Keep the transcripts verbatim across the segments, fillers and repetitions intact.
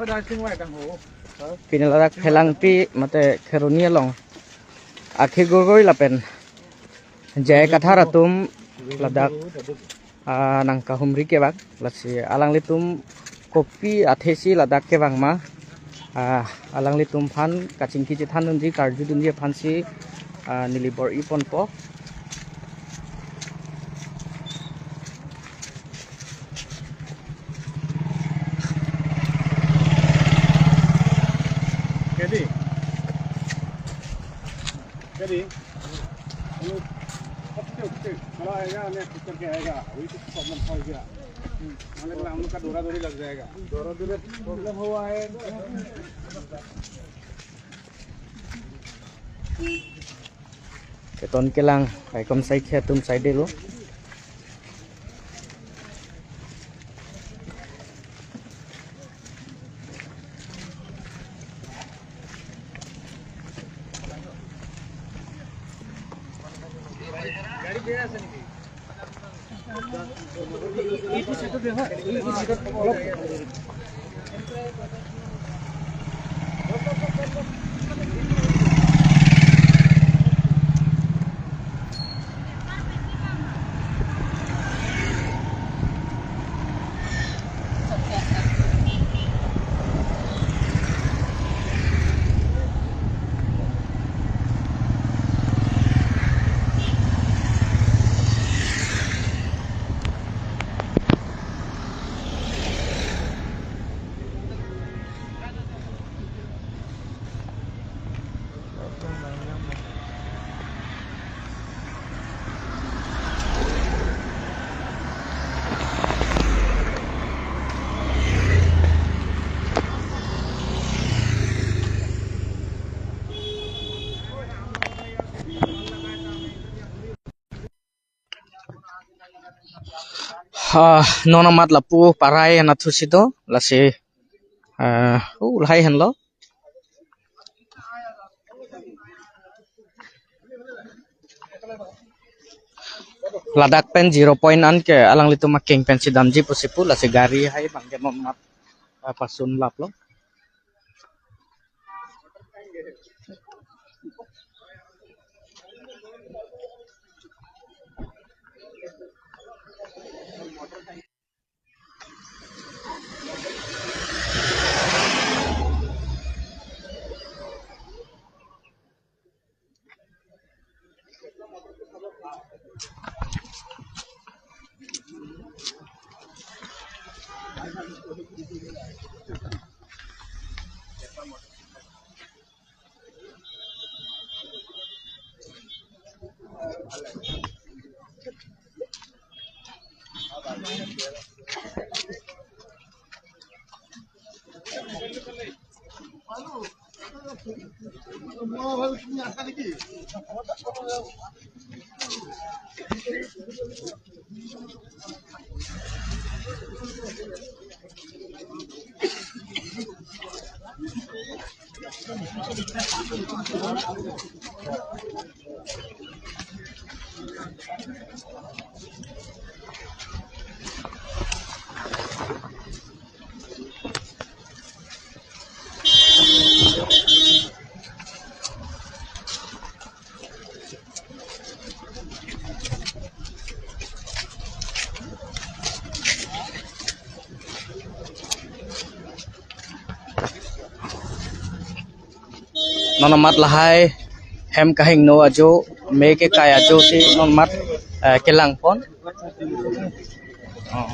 Pini ladak Phelangpi mate Kheroni along Akhi Gogoi lapen J I Kathar atum ladak, ah, nangkahumri kevang, lasi alanglitum kopi athesi ladak kevang ma, ah, alanglitum aphan kachingki chethan dunji, karju dunji aphansi, ah, neli bor-i ponpo. Kedi. Kedi. Oke, oke. Kalau aega, next picture ke aega. Wahai to problem ho gaya. हमारे हम लोग का दौरा दौरी लग जाएगा। दौरा दौरी problem हुआ है। Keton kelang, kaikom saikhi atum saidelo. Ah, non amat lapu Parai anatthu si do, lasi, ah, uh, lahai henlo. Ladak pen zero point an ke alanglitum akeng pensi damji pusi pu, lasi gari hai bang ke non amat, ah, pasun laplo. Non amat lahai hem kahingno ajo, me kekai ajo si non amat, eh, kelang pon. Oh.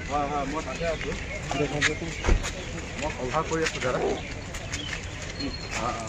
হয়, হয়, মই তাতে আছো। মই কভাৰ কৰি আছো দাদা। অ, অ।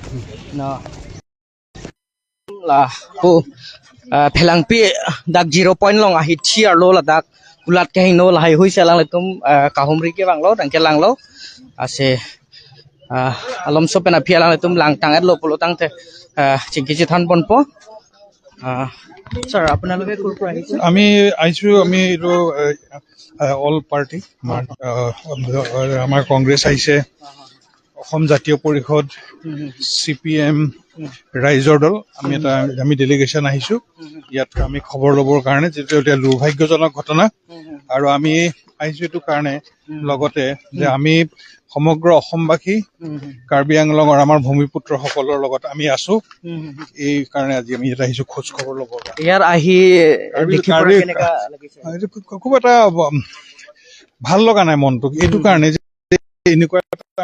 No. La, pu, ah, Phelangpi dak zero point along ahithi arlo ladak kulat kehingno lahai hui si alanglitum, ah, kahumri kevanglo, nangkelanglo. Ase, ah, alomso pen aphi alanglitum langtang-etlo pulo tangte, ah, chingki chethan ponpo. Ah, sir, আপোনালোকে ক'ৰ পৰা আহিছে? আমি আহিছো, আমি এইটো, এ, এ, all party, আমাৰ, আহ, আমাৰ কংগ্ৰেছ আহিছে, অসম জাতীয় পৰিষদ, চি পি এম, ৰাইজৰ দল, আমি এটা, আমি ডেলিগেশ্যন আহিছো ইয়াত আমি খবৰ ল'বৰ কাৰণে, যিটো এতিয়া দুৰ্ভাগ্যজনক ঘটনা। আৰু আমি আহিছো এইটো কাৰণে লগতে যে আমি সমগ্ৰ অসমবাসী কাৰ্বি আংলঙৰ আমাৰ ভূমিপুত্ৰসকলৰ লগত আমি আছো। এই কাৰণে আজি আমি ইয়াত আহিছো খোজ খবৰ ল'বৰ কাৰণে। ইয়াৰ আহি কাৰ্বি- দেখি পৰা কাৰ্বি- কেনেকা লাগিছে? এইটো খুব, খুব এটা, উম, ভাল লগা নাই মনটো, এইটো কাৰণে যে এনেকুৱা এটা